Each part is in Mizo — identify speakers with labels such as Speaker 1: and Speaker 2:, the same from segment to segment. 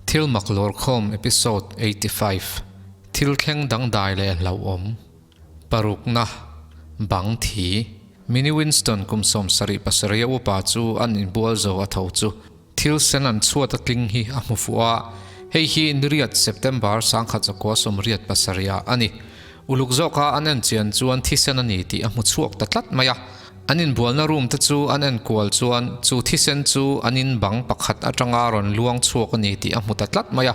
Speaker 1: Thil mak lawrkhawm Episode 85 Thil thleng dangdai leh hlauhawm Parukna Bang Thi Minnie Winston kum 77 a upa chu an inbual zo a tho chu thil sen an chhuat a tling hi a hmu fuh a, hei hi niriat September 1987 ah a ni. Uluk zawka an en chian chuan thisen a ni tih a hmu chhuak ta tlat mai a. An inbualna room te chu an enkual chuan chu thisen chu an in bang pakhat atanga rawn luang chhuak a ni tih a hmu ta tlat mai a.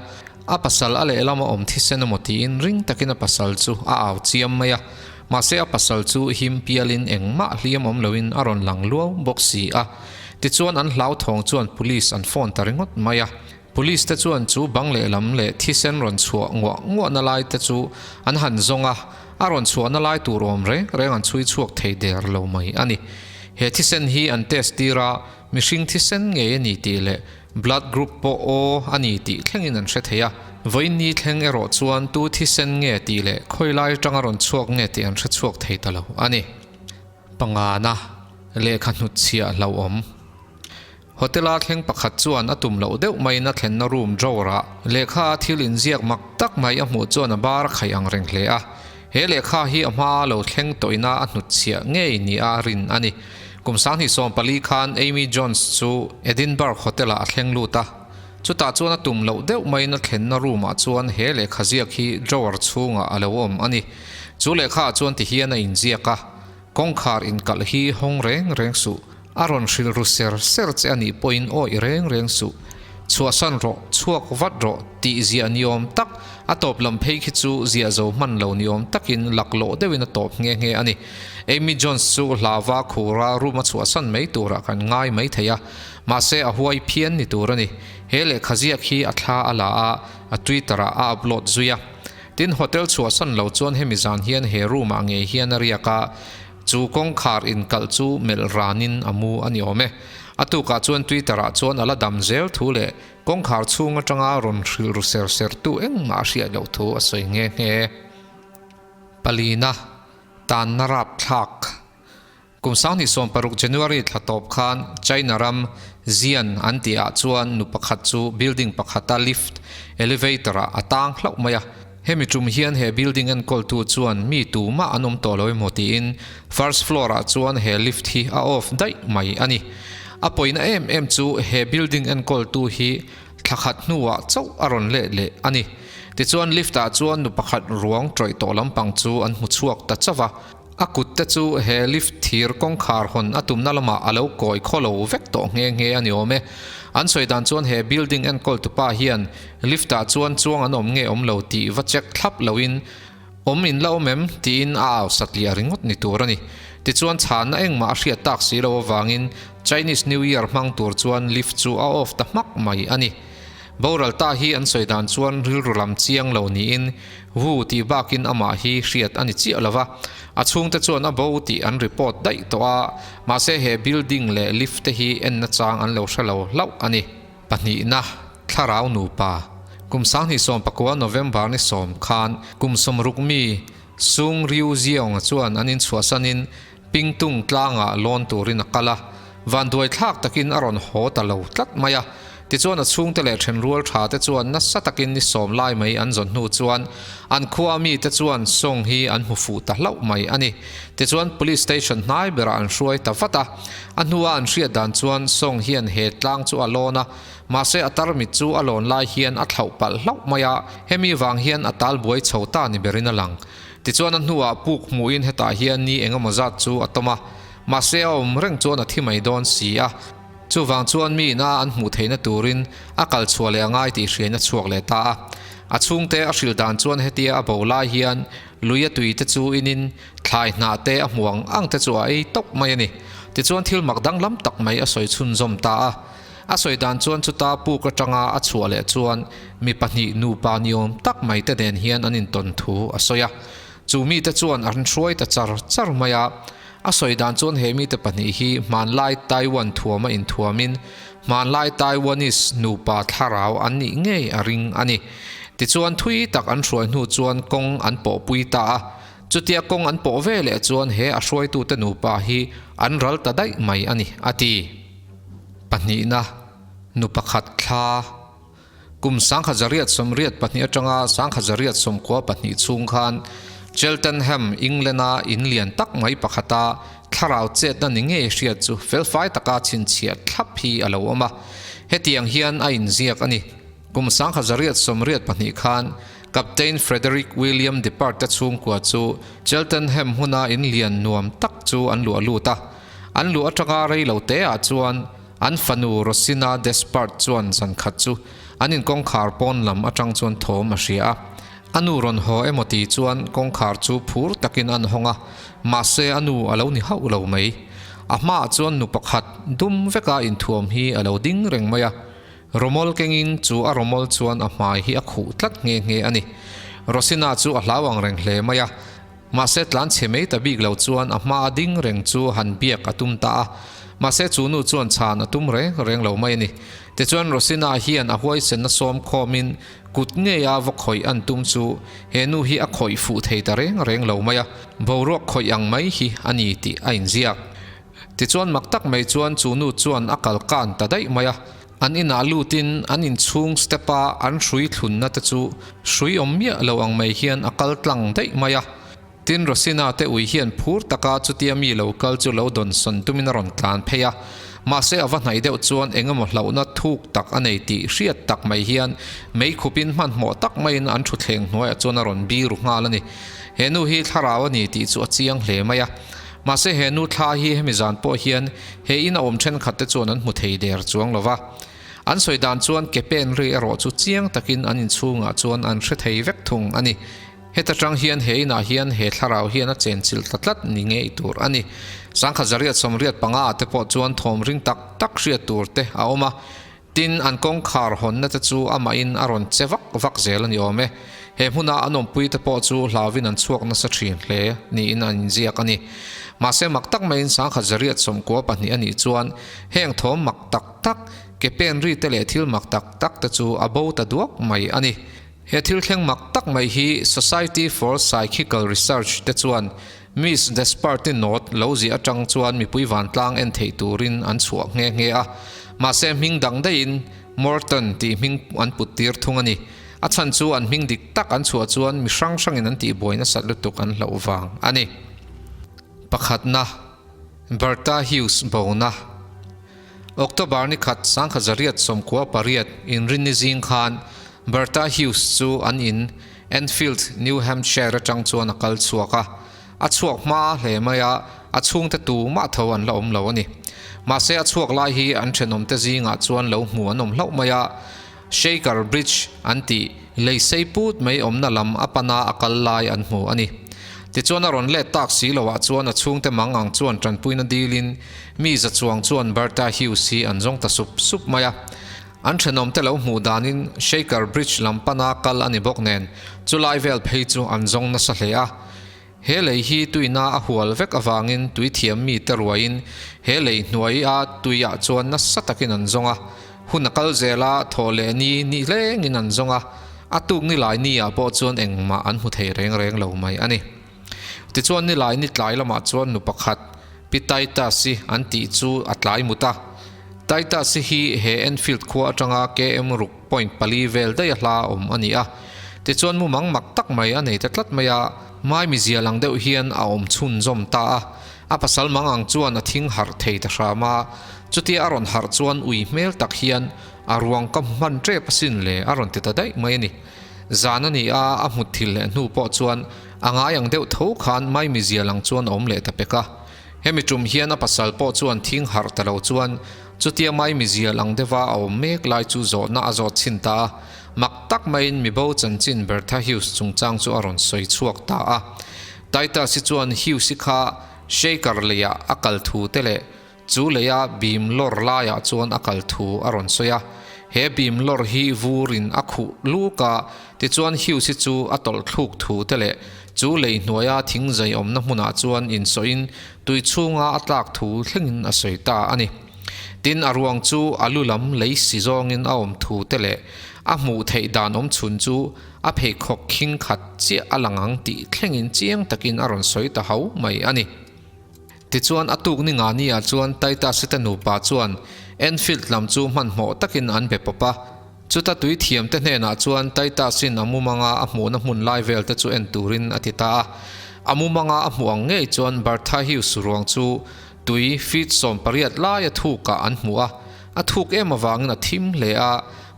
Speaker 1: A pasal a lehlama awm thisen emaw tiin ring takin a pasal chu a au chiam mai a. Mahse a pasal chu him pialin engmah hliam awm loin a rawn lang luau bawk si a. Tichuan an hlauthawng chuan police an phone ta ringawt mai a. Police te chuan chu bang lehlam leh thisen rawn chhuah nguah nguahna lai te chu an han zawng a, a rawn chhuahna lai tur awm reng reng an chhui chhuak thei der lo mai a ni. He thisen hi an test tir a, mihring thisen ngei a ni tih leh blood group pawh aw a ni tih thlengin an hre thei a. Vawiin thleng erawh chuan tu thisen nge tih leh khawi lai atanga rawn chhuak nge tih an hre chhuak thei ta lo a ni. Pangana, lehkha hnutchhiah hlauhawm. Hotel-a thleng pakhat chuan a tum loh deuh maiin a thlenna room drawer-ah lehkha a thil inziak mak tak mai a hmuh chuan a bar a khaih ang reng hle a. He lehkha hi a hmaa lo thleng tawhina a hnutchhiah ngei nia a rin a ni. Kum 2014 khan Amy Jones chu Edinburgh Hotel-ah a thleng lut a. Chutah chuan a tum loh deuh maiin a thlenna room-ah chuan he lehkha ziak hi drawer chhungah a lo awm a ni. Chu lehkhaah chuan tihian a inziak a. Kawngkhar inkalh hi hawng reng reng suh. A rawn hrilh ru ser ser che a nih pawhin awih reng reng suh. Chhuahsan rawh, chhuak vat rawh tih ziah ni awm tak, a tawp lam phei khi chu ziah zo hman lo ni awm takin laklawh deuhin a tawp nghe nghe a ni. Amy Jones chu hlava khura room a chhuahsan mai turah kan ngai mai thei a, mahse a huai phian ni tur a ni. He lehkha ziak hi a thla a la a, a Twitter-ah a upload zui a. Tin, hotel chhuahsan lo chuan hemi zan hian he room ah ngei hian a riak a, chu kawngkhar inkalh chu melh ranin a mu a ni awm e. A tukah chuan Twitter ah chuan a la dam zel thu leh kawngkhar chhung atanga rawn hrilh ru ser ser tu engmah a hriat loh thu a sawi nghe nghe. Palina, Tanna rapthlak. Kum 2016 January thla tawp khan China ram Xi'an an tih ah chuan nu pakhat chu building pakhata lift, elevator, ah a tang hlauh mai a. Hemi tum hian he building enkawltu chuan mi tumah an awm tawh lo emaw tiin first floor ah chuan he lift hi a off daih mai a ni. A pawina em em chu he building enkawltu hi thla khat hnuah chauh a rawn let leh a ni. Tichuan lift ah chuan nu pakhat ruang tawih tawh lampang chu an hmu chhuak ta chauh a. A kut te chu he lift thir kawngkhar hawn a tumna lamah a lo kawi khaw lo vek tawh nghe nghe a ni awm e. An sawi dan chuan he building enkawl tupa hian lift ah chuan chuang an awm nge awm lo tih va check thlap loin awm in la awm em tiin a au satliah ringawt ni tur a ni. Tichuan chhanna engmah a hriat tak si lo avangin Chinese New Year hmang tur chuan lift chu a off ta hmak mai a ni. Boral ta hi an sawi dan chuan rilru lam chiang lo niin Wu tih bakin amah hi hriat a ni chiah lo va, a chhungte chuan a bo tih an report daih tawh a, mahse he building leh lift te hi enna chang an lo hre lo hlauh a ni. Pahnihna, Thlarau Nupa. Kum 2019 November ni sawm khan kum 60 mi Sung Ryu Jeong-a chuan an inchhuahsanin Pingtung tlangah lawn turin a kal a, vanduai thlak takin a rawn haw ta lo tlat mai a. Tichuan a chhungte leh thenrual tha te chuan nasa takin ni sawm lai mai an zawn hnu chuan an khua mite chuan Song hi an hmu fuh ta hlauh mai a ni. Tichuan Police Station hnai berah an hruai ta vat a. A hnua an hriat dan chuan Song hian he tlang chu a lawn a, mahse a tarmit chu a lawn lai hian a thlauh palh hlauh mai a, hemi vang hian a tal buai chho ta ni berin a lang. Tichuan a hnuah puk hmuhin hetah hian ni eng emaw zat chu a tawm a, mahse a awm reng chuan a thi mai dawn si a. Chuvang chuan mi ina an hmuh theihna turin a kal chhuah leh a ngai tih hriain a chhuak leh ta a. A chhungte a hrilh dan chuan hetia a bo lai hian lui a tui te chu inin thlai hnah te a hmu ang ang te chu a ei tawp mai a ni. Tichuan thil mak danglam tak mai a sawi chhunzawm ta a. A sawi dan chuan chuta puk atanga a chhuah leh chuan mi pahnih nupa ni awm tak mai te nen hian an intawn thu a sawi a. Chu mite chuan an hruai ta char char mai a. A sawi dan chuan he mite pahnih hi hmanlai Taiwan thuama inthuamin hmanlai Taiwanese nupa thlarau an nih ngei a ring a ni. Tichuan thui tak an hruai hnu chuan kawng an pawhpui ta a. Chutia kawng an pawh ve leh chuan he a hruaitute nupa hi an ral ta daih mai a ni, a ti. Pahnihna, nu pakhat thla. Kum 1882 atanga 1892 chhung khan Cheltenham, England-a in lian tak mai pakhata thlarau chetna ni ngei hriat chu felfai taka chhinchhiah thlap hi a lo awm a, hetiang hian a inziak a ni. Kum 1882 khan Captain Frederick William Depart-te chhungkua chu Cheltenham hmuna in lian nuam tak chu an luah lut a. An luh atanga rei lo teah chuan an fanu Rosina Despard chuan zan khat chu an in kawngkhar pawn lam atang chuan thawm a hria a. A nu rawn haw emaw ti chuan kawngkhar chu phur takin an hawng a, mahse a nu a lo ni hauh lo mai. A hmaah chuan nu pakhat dum veka inthuam hi a lo ding reng mai a. Rawmawl kengin chu a rawmawl chuan a hmai hi a khuh tlat nghe nghe a ni. Rosina chu a hlau ang reng hle mai a. Mahse tlan chhe mai ta bik lo chuan a hma a ding reng chu han biak a tum ta a. Mahse chu nu chuan chhan a tum reng reng lo mai a ni. Tichuan Rosina hian a huaisenna sawm khawmin kut ngeia va khawih an tum chu he nu hi a khawih fuh thei ta reng reng lo mai a. Boruak khawih ang mai hi a ni tih a inziak. Tichuan mak tak mai chuan chu nu chuan a kal kan ta daih mai a, an inah lutin an inchhung step a an hrui thlunna te chu hrui awm miah lo ang mai hian a kal tlang daih mai a. Tin Rosina te ui hian phur taka chutia mi lo kal chu lo dawn sawn tumin a rawn tlan phei a, mahse a va hnaih deuh chuan eng emaw hlauhna thuk tak a nei tih hriat tak mai hian mei khupin hmanhmawh tak maiin an thutthleng hnuaiah chuan a rawn biru nghal a ni. He nu hi thlarau a ni tih chu a chiang hle mai a. Mahse he nu thla hi hemi zan pawh hian he in a awm thenkhat te chuan an hmu thei der chuang lo va. An sawi dan chuan ke pen ri erawh chu chiang takin an inchhungah chuan an hre thei vek thung a ni. Heta tang hian he inah hian he thlarau hian a chenchilh ta tlat ni ngei tur a ni. 1885 ah te pawh chuan thawm ring tak tak hriat tur te a awm a. Tin, an kawngkhar hawnna te chu amahin a rawn che vak vak zel a ni awm e. He hmuna an awmpui te pawh chu hlauvin an chhuak nasa thin hle niin an inziak a ni. Mahse mak tak maiin 1992 a nih chuan heng thawm mak tak tak, ke pen ri te leh thil mak tak tak te chu a bo ta duak mai a ni. He thil thleng mak tak mai hi Society for Psychical Research te chuan Miss Despard-i note lo ziah atang chuan mipui vantlang en theih turin an chhuah nghe nghe a. Mahse hming dang daihin Morton tih hming an put tir thung a ni. A chhan chu an hming dik tak an chhuah chuan mi hrang hrangin an tihbuai nasat lutuk an hlauh vang a ni. Pakhatna, Bertha Hughes bona. October ni khat 1998 inrinni zing khan Bertha Hughes chu an in Enfield, New Hampshire atang chuan a kal chhuak a. A chhuak hma hle mai a, a chhungte tu mah tho an la awm lo a ni. Mahse a chhuak lai hi an thenawmte zingah chuan lo hmu an awm hlauh mai a, Shaker Bridge an tih lei sei put mai awmna lam a pana a kal lai an hmu a ni. Tichuan a rawn let tak si loah chuan a chhungte mang ang chuan tanpuina dilin mi za chuang chuan Bertha Hughes hi an zawng ta sup sup mai a. An thenawmte lo hmuh danin Shaker Bridge lam pana kal a ni bawk nen chulai vel phei chu an zawng nasa hle a. He lei hi tuina a hual vek avangin tui thiam mite ruaiin he lei hnuai a tuiah chuan nasa takin an zawng a. Hun a kal zel a, thawh leh ni ni hlengin an zawng a, a tuk nilai ni ah pawh chuan engmah an hmu thei reng reng lo mai a ni. Tichuan nilai ni tlai lamah chuan nu pakhat, Pi Titus-i an tih chu a tlai mut a. Titus-i hi he Enfield khua atanga KM ruk point pali vel daih a hla awm a ni a. Tichuan mumang mak tak mai a nei ta tlat mai a, maimizia lang deuh hian a awm chhunzawm ta a. A pasal mang ang chuan a thing harh thei ta hram a, chutia a rawn harh chuan ui hmel tak hian a ruang ka hmu hman tep asin le a rawn ti ta daih mai a ni. Zan a ni a, a hmut thil leh hnu pawh chuan a ngai ang deuh tho khan maimizia lang chuan a awm leh ta pek a. Hemi tum hian a pasal pawh chuan thing harh ta lo chuan chutia maimizia lang deuha a awm mek lai chu zawhna a zawt chhin ta a, mak tak maiin mibo chanchin Bertha Hughes chungchang chu a rawn sawi chhuak ta a. Titus hi chuan Hughes-i kha Shaker leiah a kal thu te leh chu leia beam lawr laiah chuan a kal thu a rawn sawi a. He beam lawr hi vurin a khuh luk a, tichuan Hughes-i chu a tawlh thluk thu te leh chu lei hnuaia thing zai awmna hmunah chuan insawhin tui chhunga a tlak thu thlengin a sawi ta a ni. Tin, a ruang chu a lu lam lei si zawngin a awm thu te leh a hmuh theih dan awm chhun chu A pheikhawk khing khat chiah a lang ang tih thlengin chiang takin a rawn sawi ta ho mai a ni. Tichuan a tuk ni nga nia chuan Titus-i te nupa chuan Enfield lam chu hmanhmawh takin an be pawp a. Chuta tui thiamte hnenah chuan Titus-in a mumanga a hmuhna hmun lai vel te chu en turin a ti ta a. A mumanga a hmuh ang ngei chuan Bertha Hughes ruang chu tui feet 18 laia thukah an hmu a. A thuk em avangin a thim hle a,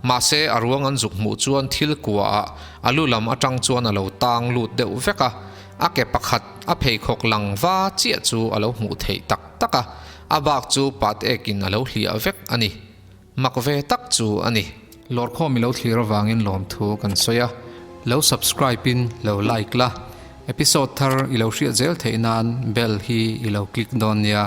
Speaker 1: mahse a ruang an zuk hmuh chuan thil kuaah a lu lam atang chuan a lo tang lut deuh vek a. A ke pakhat a pheikhawk lang va chiah chu a lo hmuh theih tak tak a, a bak chu pat ekin a lo hliah vek a ni. Mak ve tak chu a ni. Lawrkhawm i lo thlir avangin lawmthu kan sawi a, lo subscribe in lo like la, episode thar i lo hriat zel theih nan bell hi i lo click dawn nia.